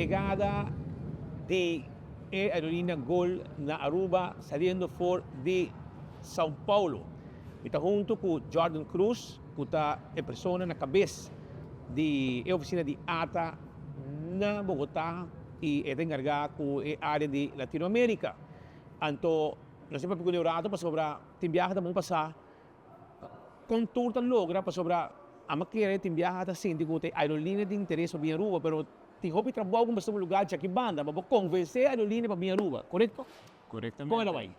Yegada di e aerolinea Gol na Aruba saliendo for di São Paulo. Mi ta hunto cu Jordan Cruz cu ta e persona na cabes di e oficina di ATA na Bogota y e ta encarga cu e area di Latino America. Anto nos a papia cu ne un rato pasobra tin biaha ta bon pasa con tur ta logra pasobra ama kere tin biaha ta sinti cu ta e aerolinea tin interes pa bin Aruba pero tin hopi trabou cu mester un lugar djaki banda pa bo convence e aerolinea pa bin Aruba, corecto? Corectamente. Con e ta bay?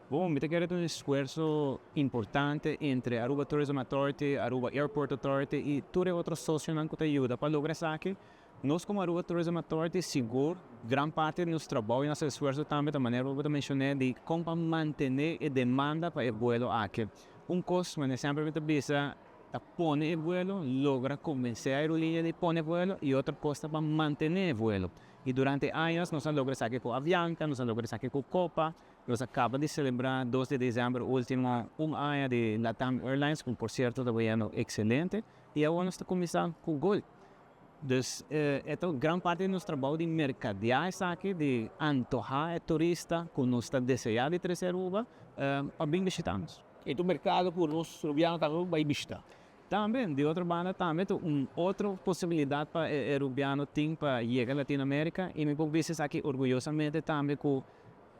Bon, mi ta kere ta un esfuerso importante entre Aruba Tourism Authority, Aruba Airport Authority y tur e otro socionan cu ta yuda pa logra esaki. Nos como Aruba Tourism Authority sigur gran parti di nos trabou y nos esfuerso tambe ta manera bo ta mencione di con pa mantene e demanda pa e vuelo aki. Un cos manera semper mi ta bisa ta pone e vuelo, logra convence aerolinea di pone e vuelo y otro cos ta pa mantene e vuelo. Y durante años nos a logra esaki cu Avianca, nos a logra esaki cu Copa. Nos a caba di celebra 2 di december ultimo un aña di Latam Airlines, cu por cierto ta bayendo excelente, y awor nos ta cuminsa cu Gol. Dus e ta gran parti di nos trabou di mercadea esaki, di antoha e turista cu nos ta desea di trece Aruba pa bin bishita nos. E ta un mercado cu nos Rubiano tambe bay bishita. Tambe, di otro banda tambe ta un otro posibilidad pa e Rubiano tin pa yega Latinoamerica, y mi por bisa esaki orguyosamente tambe cu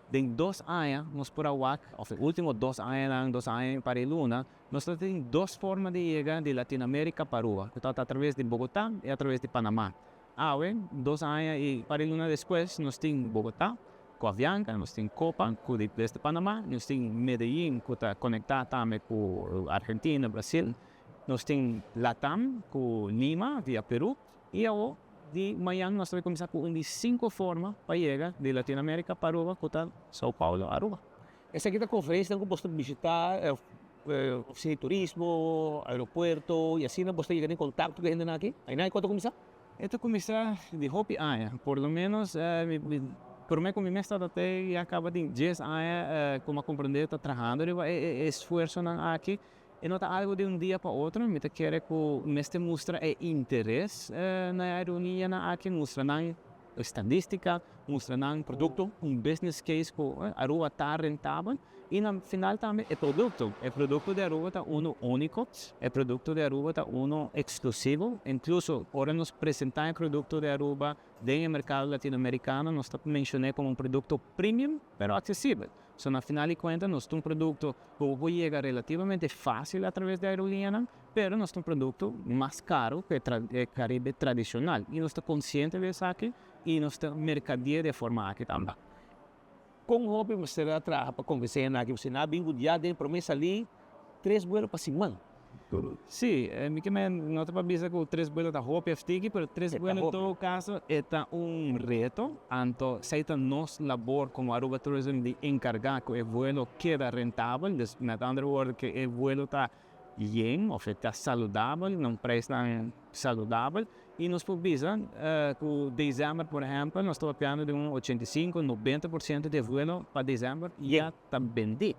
Den 2 aña nos por a wak, of e ultimo 2 añanan, 2 aña y par di luna, nos ta tin dos forma di yega di Latinoamerica pa Aruba, cu ta a traves di Bogota y a traves di Panama. Awe, 2 aña y par di luna despues, nos tin Bogota cu Avianca, nos tin Copa cu di desde Panama, nos tin Medellin cu ta conecta tambe cu Argentina, Brasil, nos tin Latam cu Lima via Peru, y awo di mañan nos ta cuminsa cu un di cinco forma pa yega di Latinoamerica pa Aruba, cu ta Sao Paulo, Aruba. Esaki ta conferencia cu bo ta bishita oficina di turismo, aeropuerto y asina bo ta yega den contacto cu hende aki? Aynan cu ta cuminsa? E ta cuminsa di hopi aña, por lo menos prome cu mi mes ta te ya caba di 10 aña como a comprende ta trahando riba e esfuerzonan aki. E no ta algo di un dia pa otro, mi ta kere cu mester mustra e interes na e aerolineanan aki, mustra nan estadistica, mustra nan producto, un business case cu Aruba ta rentabel y na final tambe e producto. E producto di Aruba ta uno unico, e producto di Aruba ta uno exclusivo, incluso ora nos presenta e producto di Aruba den e mercado latinoamericano, nos ta menciona como un producto premium, pero accesibel. So, na final di cuenta, nos tin un producto cu por yega relativamente facil a traves di aerolinea, pero nos tin un producto mas caro cu e Caribe tradicional. Y nos ta consciente di esaki y nos ta mercadea di forma aki tambe. Con hopi mester a traha pa convence aki? Bo na bin ya den prome sali tres vuelo pa siman. Si, mi kiermen no ta pa bisa cu tres vuelo ta hopi of tiki, pero tres vuelo en todo caso ta un reto. Anto, esey ta nos labor como Aruba Tourism di encarga cu e vuelo keda rentabel. Dus, met andere woorden, cu e vuelo ta yen of ta saludabel, na un prijs saludabel. Y nos por bisa cu december, por ehempel, nos ta papiando di un 85, 90% di vuelo pa december ya ta bendi.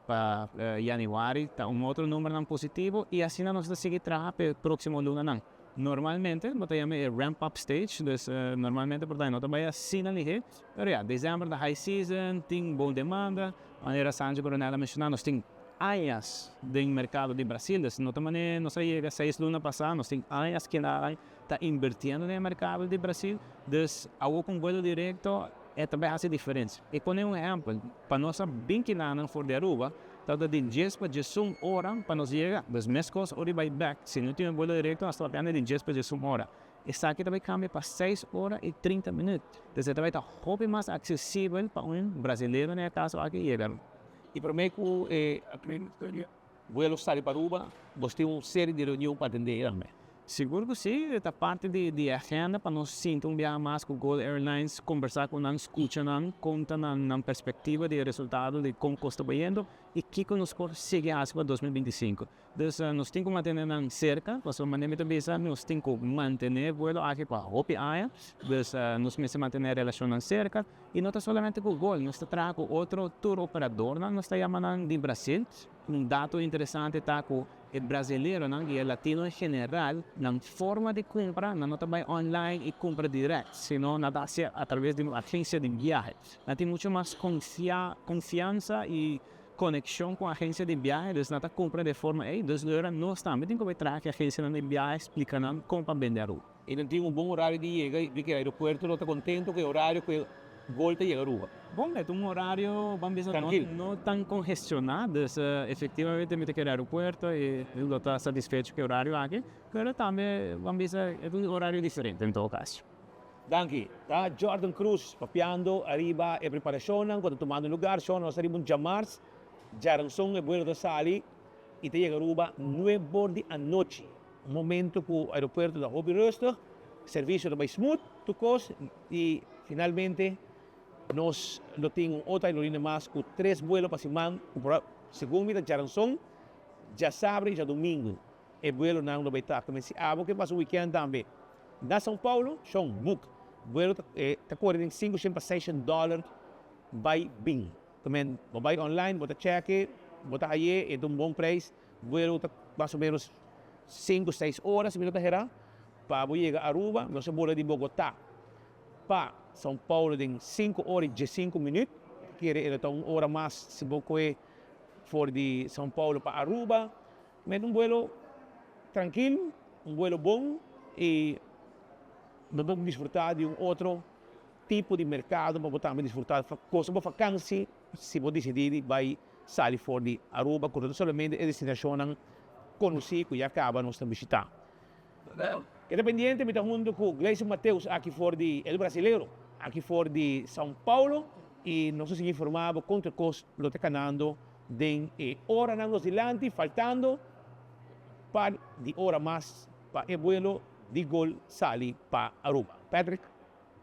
Pa januari ta un otro number positivo y asina nos ta sigui traha pa e proximo lunanan. Normalmente, bo ta yama e ramp up stage, dus normalmente por no ta bay asina lihe, pero ja, december ta high season, tin bon demanda, manera Sancho Coronel a menciona, nos tin aña den mercado di Brasil, dus no ta manera nos a yega 6 luna pasa, nos tin aña cu ta invirtiendo den mercado di Brasil, dus awo cu vuelo directo e tambe ta haci diferencia. Y pone un ehempel, pa nos bin akinan for di Aruba, ta di 10 pa 11 ora pa nos yega, dus mescos ora bay back, si no tin un vuelo directo, nos ta di 10 pa 11 ora. Esaki tambe cambia pa 6 ora y 30 minuut. Dus tambe ta hopi mas accesibel pa un brasilero den e caso aki yega. Y prome cu vuelo sali pa Aruba, bo tin un serie di reunion pa atende tambe. Sigur cu si, ta parti di agenda pa nos sinta un biaha mas cu Gol Airlines, conversa cu nan, scucha nan, conta nan perspectiva di resultado di con cos ta bayendo y kico nos por sigui haci pa 2025. Dus nos tin cu mantene nan cerca, pasobra manera mi ta bisa, nos tin cu mantene vuelo aki pa hopi aña, dus nos mester mantene relacion cerca y no ta solamente cu Gol, nos ta traha cu otro tour operador, nos ta yama nan di Brasil. Un dato interesante ta cu E brasileronan y e latino en general, nan forma di compra, nan no ta bay online y compra direct, sino nan ta haci a traves di un agencia di biahe. Nan tin mucho mas confia, confiansa y conexion cu agencia di biahe, dus nan ta compra di e forma ey. Dus lo era nos tambe tin cu bay traha cu e agencianan di biahe, splica nan con pa bende Aruba. Y nan tin un bon horario di yega y di cu e aeropuerto lo ta contento cu e horario cu e Gol ta yega Aruba. Bon, e ta un horario, ban bisa, no, no tan congestioná, dus efectivamente mi ta kere aeropuerto y lo ta satisfecho cu e horario aki, pero tambe, ban bisa, e ta un horario diferente en todo caso. Danki. Ta Jordan Cruz papiando ariba e preparacionnan cu ta tumando lugar. Shon, nos ta riba un djamars, djaranson e buelo ta sali y ta yega Aruba nuebor di anochi. Un momento cu aeropuerto ta hopi rustig, servicio ta bay smooth, tur cos y finalmente nos lo tin un otro aerolínea mas cu tres vuelo pa siman cu por segun mi ta djaranson, djasabra y djadomingo e vuelonan lo bay ta. Tambe si abo ke pasa un weekend tambe na São Paulo, shon, book vuelo ta ta core den cinco shen pa seis shen dollar bay bin. Tambe bo bay online bo ta cheke, bo ta haye e ta un bon prijs. Vuelo ta mas o menos sinku, seis ora si mi no ta hera pa bo yega Aruba. Nos a bula di Bogotá pa São Paulo den sinku ora i diesinku minüt. Kere e lo ta un ora mas si bo kohe for di São Paulo pa Aruba. Met un vuelo trankil, un vuelo bon i bo por disfrutá di un otro tipo di merkado pa bo tambe disfrutá kosa bo fakansi si bo disidí di bai sali for di Aruba ku no ta solamente e destinashonnan konosí ku ya kaba nos ta bishitá. Keda pendiente, mi ta huntu ku Gleison Mateus aki for di El Brasilero, aki for di São Paulo i nos ta sigui informá bo kon tur kos lo ta kanando den e oranan nos dilanti, faltando par di ora mas pa e buelo di gol sali pa Aruba. Patrick.